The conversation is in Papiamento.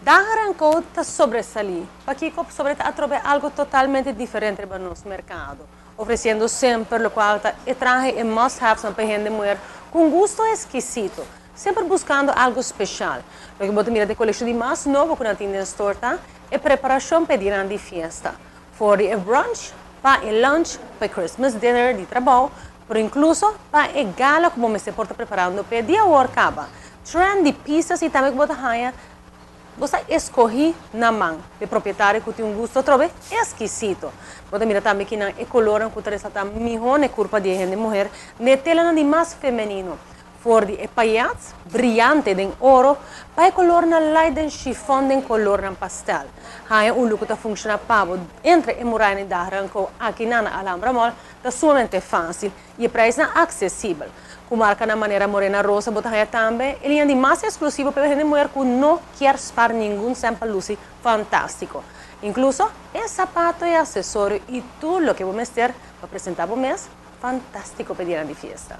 Daher Co ta sobresali. Pakico? Pasobra ta atrobe algo totalmente diferente pa nos mercado, ofreciendo semper locual ta e trahe e must have pa hende muher cu gusto exkisito, semper buscando algo special. Loke bo ta mira di coleccion di mas nobo cu nan tin den store ta e preparacion pa dia di fiesta. For di brunch, pa e lunch, pa Christmas dinner di trabou, pero incluso pa e gala cu bo por ta preparando pa dia awor caba. Trendy pieces y tambe cu bo ta haya bo ta scoge na man di propietario cu tin un gusto trobe exkisito. Bo ta mira tambe cu e color cu ta resalta miho na curpa di hende muher, ne tela di mas femenino. For di paillettes briyante den oro, pa e color na light den chiffon den color na pastel. Haya un look ta funciona pa bo entre e muraya Daher Co aki na Alhambra Mall, ta sumamente facil y e prijs ta accesibel. Cu marca na manera Morena Rosa, bo ta haya tambe e liña di mas exclusivo pa hende muher cu no kier spaar ningun cen pa luci fantastico. Incluso e sapato y accesorio y tur loke bo mester pa presenta bo mes fantastico pa dia di fiesta.